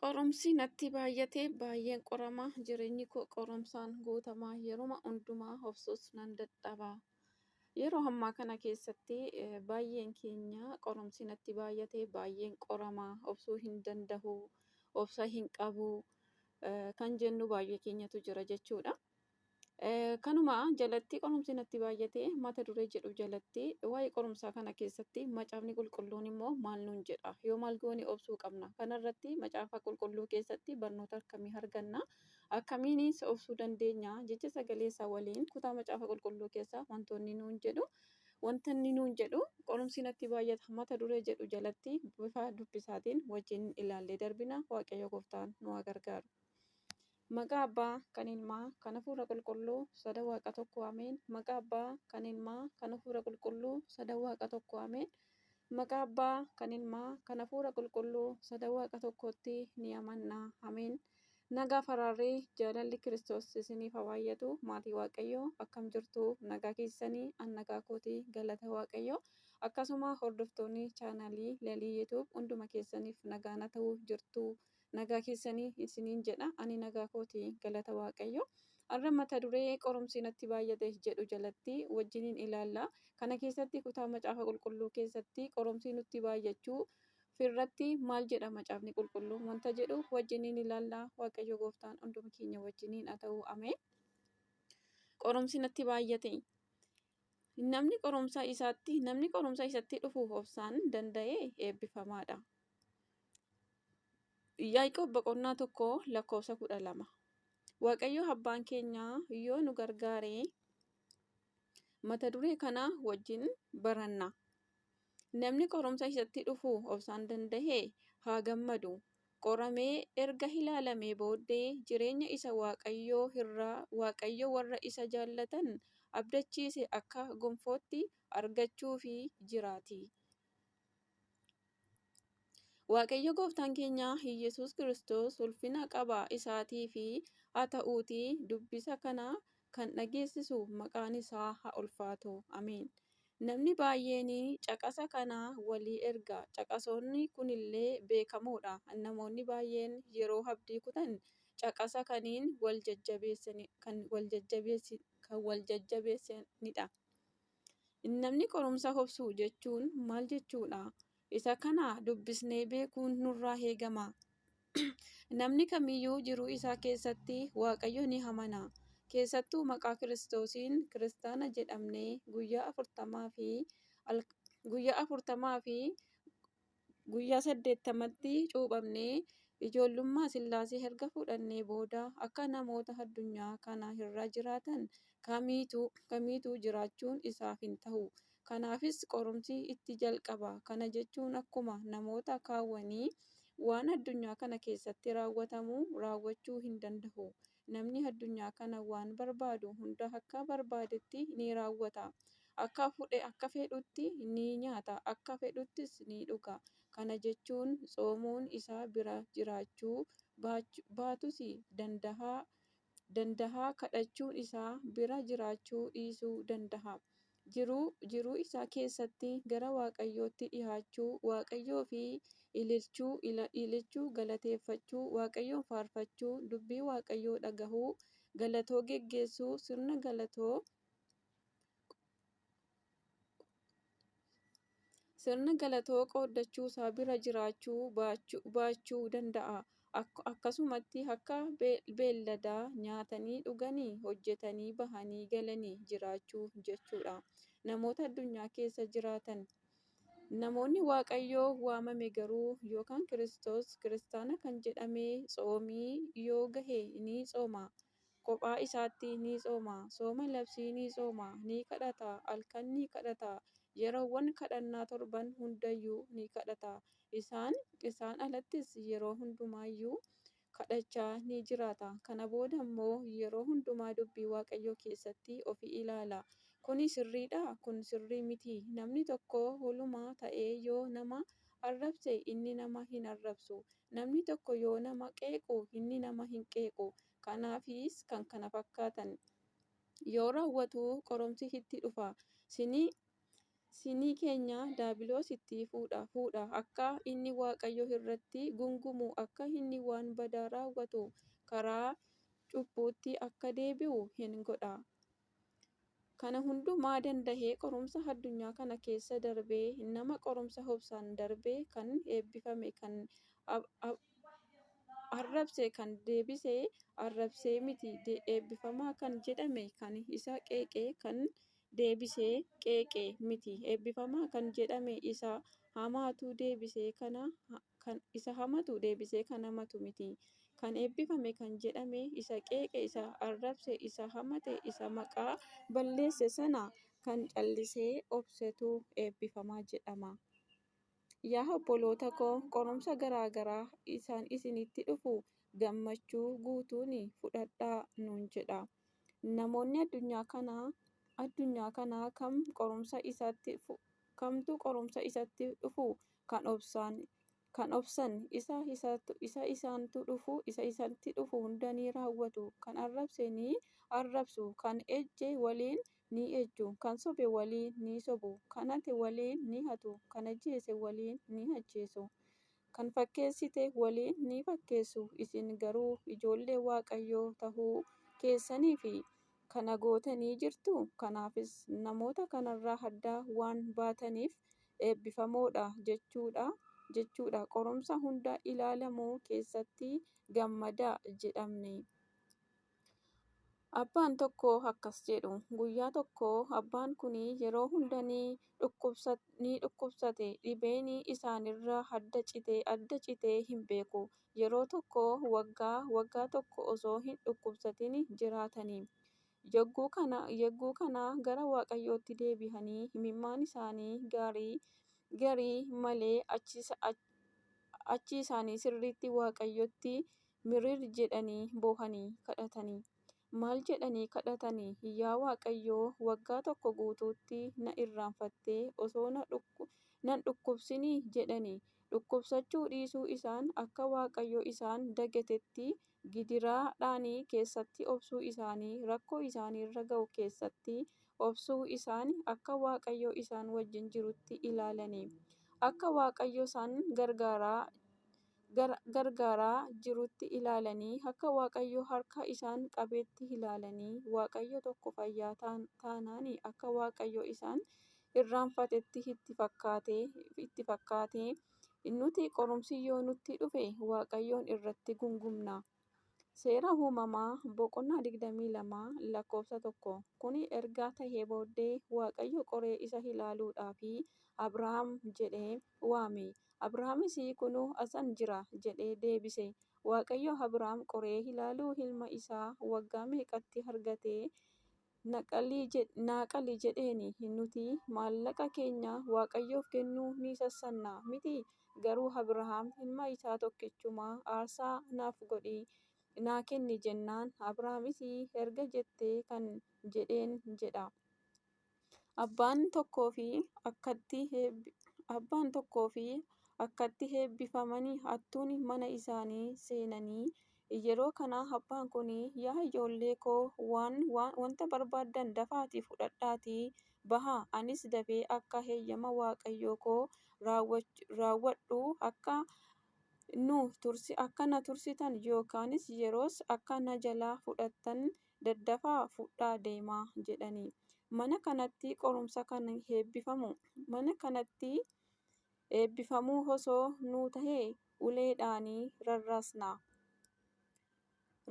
Qorumsi natti baay'ate, baay'een qorama. Jireenyi koo qorumsaan guutama. Yeruma hundumaa obsuus nan dadhaba. Yeroo ammaa kana keessatti baay'een keenya qorumsi natti baay'ate, baay'een qorama, obsuu hin danda'u, obsa hin qabu kan jennu baay'ee keenyatu jira jechuudha. Kanuma jalatti qorumsi natti baay'ate mata duree jedhu jalatti waa'ee qorumsaa kana keessatti macaafni qulqulluun immoo maal nuun jedha? Yoo maal goone obsuu qabna? Kanarratti macaafa qulqulluu keessatti barnoota akkamii arganna? Akkamiinis obsuu dandeenya? Jecha sagalee isaa waliin kutaa macaafa qulqulluu keessaa wantoonni nuun jedhu wanta inni nuun jedhu qorumsi natti baay'ata mata duree jedhu jalatti bifa dubbisaatiin wajjin ilaallee darbina. Waaqayyo gooftaan nu haa gargaaru. Maqaa Abbaa kan Ilmaa kan Hafuura Qulqulluu sada Waaqa tokko ameen. Maqaa Abbaa kan Ilmaa kan Hafuura Qulqulluu sada Waaqa tokko ameen. Maqaa Abbaa kan Ilmaa kan Hafuura Qulqulluu sada Waaqa tokkotti ni amanna ameen. Nagaa faraarree jaalalli Kiristoos isiniif haa baay'atu. Maatii Waaqayyoo akkam jirtu? Nagaa keessanii? An nagaa kooti, galata Waaqayyoo. Akkasuma hordoftoonni chaanaalii Lalii YouTube hunduma keessaniif nagaan haa ta'u. Jirtu nagaa keessanii isiniin jedha. Ani nagaa kooti, galata Waaqayyo. Har'a mata duree qorumsi natti baay'ate jedhu jalatti wajjiniin ilaalla. Kana keessatti kutaa macaafa qulqulluu keessatti qorumsi nutti baay'achuu firratti maal jedha macaafni qulqulluu wanta jedhu wajjiniin ilaalla. Waaqayyo gooftaan hunduma keenya wajjiniin haa ta'u, ameen. Qorumsi natti baay'ate. Namni qorumsa isatti dhufu obsaan danda'e eebbifamaadha. Yaaqoob boqonnaa 1 lakkoofsa 12. Waaqayyo abbaan keenya yoo nu gargaare mata duree kana wajjin baranna. Namni qorumsa isatti dhufu obsaan danda'e haa gammadu. Qoramee erga ilaalamee booddee jireenya isa Waaqayyo irraa Waaqayyo warra isa jaallatan abdachiise akka gonfootti argachuufi jiraati. Waaqayyo gooftaan keenya Iyyasuus Kiristoos ulfina qaba isaatii fi haa ta'uutii dubbisa kana kan dhageessisu maqaan isaa haa ulfaatu. Ameen. Namni baay'een caqasa kana walii erga. Caqasoonni kunillee beekamoodha. Namoonni baay'een yeroo abdii kutan caqasa kaniin kan wal jajjabeessanidha. Namni qorumsa obsu jechuun maal jechuudha? Isa kana dubbisnee beekuun nurraa eegama. Namni kamiyyuu jiruu isaa keessatti Waaqayyo ni amana. Keessattuu maqaa Kiristoosiin kiristaana jedhamnee guyyaa 40 fi guyyaa 80tti cuuphamnee ijoollummaa Sillaasee erga fudhannee booda akka namoota addunyaa kana irra jiraatan kamiituu jiraachuun isaaf hin ta'u. Kanaafis qorumsi itti jalqaba. Kana jechuun akkuma namoota kaawwanii waan addunyaa kana keessatti raawwatamu raawwachuu hin danda'u. Namni addunyaa kana waan barbaadu hunda akka barbaadetti ni raawwata. Akka fedhutti ni nyaata, akka fedhuttis ni dhuga. Kana jechuun soomuun isa bira jiraachuu baatus danda'a, kadhachuun isa bira jiraachuu dhiisuu danda'a. Jiruu isaa keessatti gara Waaqayyootti dhiyaachuu, Waaqayyoof ililchuu, galateeffachuu, Waaqayyoon faarfachuu, dubbii Waaqayyoo dhagahuu, galatoo geggeessuu, sirna galatoo qooddachuusaa bira jiraachuu baachuu danda'a. Akkasumatti akka beelladaa nyaatanii dhuganii hojjetanii bahanii galanii jiraachuu jechuudha. Namoota addunyaa keessa jiraatan. Namoonni Waaqayyoo waamame garuu yookaan Kiristoos kiristaana kan jedhame tsoomii yoo gahe ni tsooma. Kophaa isaatti ni tsooma. Sooma labsii ni tsooma. Ni kadhata. Halkan ni kadhata. Yeroowwan kadhannaa torban hundayyuu ni kadhata. Isaan alattis yeroo hundumaayyuu kadhachaa ni jiraata. Kana booda immoo yeroo hundumaa dubbii Waaqayyoo keessatti ofii ilaala. Kuni sirriidhaa? Kun sirrii miti. Namni tokko olumaa ta'ee yoo nama arrabse inni nama hin arrabsu. Namni tokko yoo nama qeequ inni nama hin qeequ. Kanaafis kan kana fakkaatan yoo raawwatu qorumsi itti dhufa. Sinii keenya daabiloositti fuudha. Akka inni Waaqayyo irratti gungumu, akka inni waan badaa raawwatu, karaa cubbuutti akka deebi'u hin godha. Kana hundumaa danda'ee qorumsa addunyaa kana keessa darbee, nama qorumsa obsaan darbe, kan eebbifame, kan arrabse kan deebisee arrabse miti, eebbifamaa kan jedhame kan isa qeeqe kan deebisee qeeqe miti, eebbifamaa kan jedhame isa hamatu deebisee kan hamatu miti. Kan eebbifame kan jedhame isa qeeqe, isa arrabse, isa hamate, isa maqaa balleesse sana kan callisee obsetu eebbifamaa jedhama. Yaa obboloota koo, qorumsa garaa garaa isaan isinitti dhufu gammachuu guutuun fudhadhaa nuun jedha. Namoonni addunyaa kanaa kamtu qorumsa isatti dhufu kan obsan, isa isaanitti dhufu hunda ni raawwatu. Kan arrabse ni arrabsu, kan ejje waliin ni ejju, kan sobe waliin ni sobu, kan hate waliin ni hatu, kan ajjeese waliin ni ajjeesu, kan fakkeessite waliin ni fakkeessu. Isin garuu ijoollee Waaqayyoo tahuu keessaniif kana gootanii jirtu. Kanaafis namoota kanarraa adda waan baataniif eebbifamoodha jechuudha. Qorumsa hunda ilaalamuu keessatti gammadaa jedhamne. Abbaan tokko akkas jedhu. Guyyaa tokko abbaan kun yeroo hunda ni dhukkubsate. Dhibeen isaanirraa adda citee hin beeku. Yeroo tokko waggaa tokko osoo hin dhukkubsatin jiraatani. Yogguu kana gara Waaqayyootti deebi'anii imimmaan isaanii garii malee achi isaanii sirriitti Waaqayyootti miriir jedhanii boo'anii kadhatani. Maal jedhanii kadhatani? Yaa Waaqayyoo, waggaa tokko guutuutti na irraanfattee osoo nan dhukkubsinii jedhani. Dhukkubsachuu dhiisuu isaan akka Waaqayyo isaan dagatetti gidiraadhaan keessatti obsuu isaanii, rakkoo isaanirra ga'u keessatti obsuu isaanii akka Waaqayyo isaan wajjin jirutti ilaalani. Akka Waaqayyo isaan gargaaraa jirutti ilaalanii, akka Waaqayyo harka isaan qabetti ilaalanii, Waaqayyo tokko fayyaa taanaan akka Waaqayyo isaan irraanfatetti itti fakkaate. Nuti qorumsi yoo nutti dhufe Waaqayyoon irratti gungumna. Seera uumamaa boqonnaa 22 lakkoofsa 1. Kun erga ta'ee booddee Waaqayyo qoree isa ilaaluudhaaf Abrahaam jedhee waame. Abrahaamis kunoo asan jira jedhee deebise. Waaqayyo Abrahaam qoree ilaaluu ilma isaa waggaa meeqatti argatee naa qali jedheeni. Nuti maallaqa keenya Waaqayyoof kennuu ni sassanna miti. Garuu Abrahaam ilma isaa tokkichuma aarsaa naaf godhi naa kenni jennaan Abrahaamis erga jettee kan jedheen jedha. Abbaan tokkoo fi akkatti eebbifamanii hattuun mana isaanii seenanii. Yeroo kana abbaan kun, yaa ijoollee koo, wanta barbaaddan dafaatii fudhadhaatii bahaa, anis dafee akka heeyyama Waaqayyoo koo raawwadhu akka na tursitan yookaanis yeroos akka na jalaa fudhattan daddafaa fudhaa deemaa jedhani. Mana kanatti qorumsa kan eebbifamu. Mana kanatti eebbifamuu osoo nu ta'ee uleedhaan rarraasna.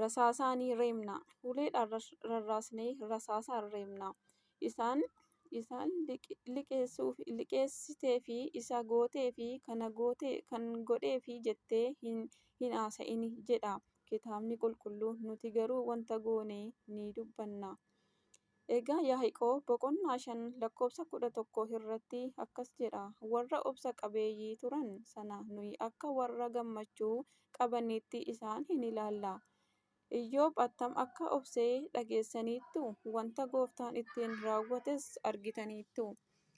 Rasaasaan reebna. Uleedhaan rarraasnee rasaasaan reebna. Isaan liqeessiteefi isa gooteefi kan godheefi jettee hin haasa'in jedha kitaabni qulqulluun. Nuti garuu wanta goone ni dubbanna. Egaa Yaaqoob boqonnaa 5 lakkoofsa 11 irratti akkas jedha. Warra obsa qabeeyyii turan sana nuyi akka warra gammachuu qabaniitti isaan hin ilaalla. Iyyoob attam akka obsee dhageessaniittu, wanta gooftaan ittiin raawwates argitaniittu.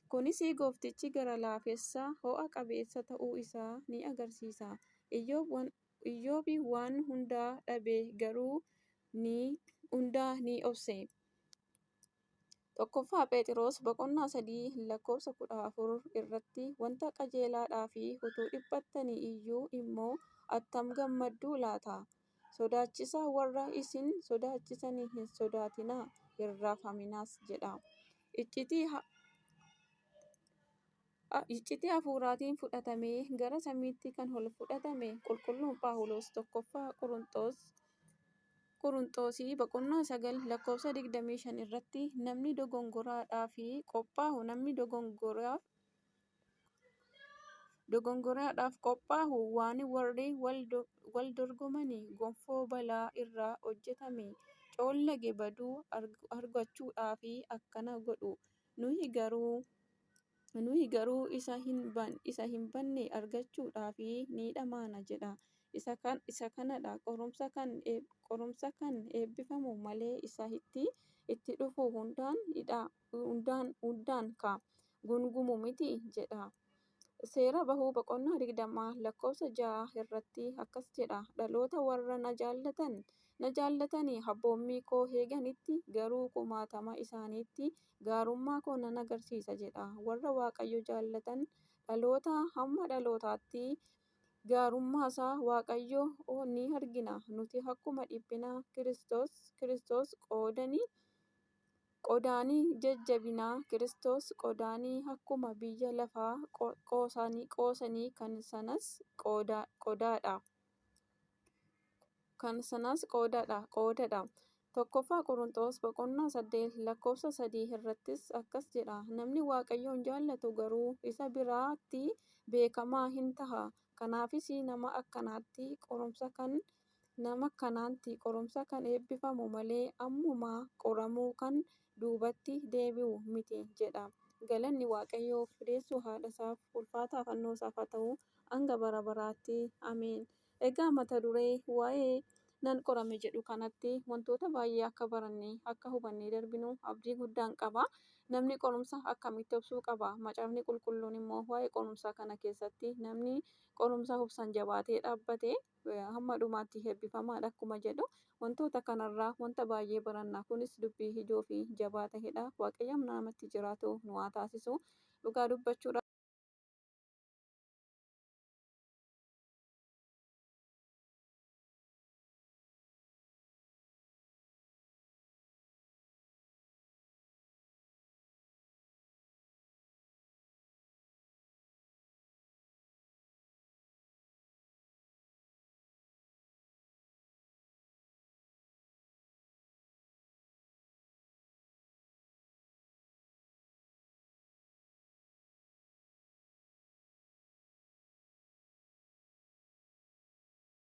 Kunis gooftichi gara laafessa, ho'a qabeessa ta'uu isaa ni agarsiisa. Iyyoob waan hundaa dhabe garuu hundaa ni obse. Tokkoffaa Pheexiroos boqonnaa 3 lakkoofsa 14 irratti wanta qajeelaadhaa fi utuu dhiphattanii iyyuu immoo attam gammadduu laata? Sodaachisa warra isin sodaachisanii hin sodaatinaa, hin raafaminaas jedha. Iccitii hafuuraatiin fudhatamee gara samiitti kan ol fudhatame qulqulluun Phaawulos tokkoffaa Qoronxoosii boqonnaa 9 lakkoofsa 25 irratti namni dogongoraadhaaf qophaa'u namni dogongoraadhaaf qophaa'u waan warri wal dorgomanii gonfoo balaa irraa hojjetame coollagee badu argachuudhaaf akkana godhu. Nuyi garuu isa hin badne argachuudhaaf ni dhamaana jedha. Isa kanadha qorumsa kan eebbifamu malee isa itti dhufu hundaan ka gungumu miti jedha. Seera bahuu boqonnaa 20 lakkoofsa 6 irratti akkas jedha. Dhaloota warra na jaallatanii abboommii koo eeganitti garuu kumaatama isaaniitti gaarummaa koo nan agarsiisa jedha. Warra Waaqayyo jaallatan dhaloota hamma dhalootaatti gaarummaasaa Waaqayyoo ni argina. Nuti akkuma dhiphina Kiristoos qodaanii jajjabina Kiristoos qodaanii akkuma biyya lafaa qoosanii kan sanas qodaadha. Kan sanas qoodadha. Tokkoffaa Qoronxoos boqonnaa 8 lakkoofsa 3 irrattis akkas jedha. Namni Waaqayyoon jaallatu garuu isa biraatti beekamaa hin ta'a. Kanaafis nama akkanaatti qorumsa kan eebbifamu malee ammuma qoramu kan duubatti deebi'u miti jedha. Galanni Waaqayyoof deessuu haadhasaaf ulfaataa fannoosaaf haa ta'u hanga bara baraatti ameen. Egaa mata duree waa'ee nan qorame jedhu kanatti wantoota baay'ee akka barannee akka hubannee darbinu abdii guddaan qaba. Namni qorumsa akkamitti obsuu qaba? Macaafni qulqulluun immoo waa'ee qorumsaa kana keessatti namni qorumsa obsaan jabaatee dhaabbate hamma dhumaatti eebbifamaadha akkuma jedhu wantoota kanarraa wanta baay'ee baranna. Kunis dubbii ijoo fi jabaa ta'edha. Waaqayyo namatti jiraatu nu haa taasisu. Dhugaa dubbachuudha.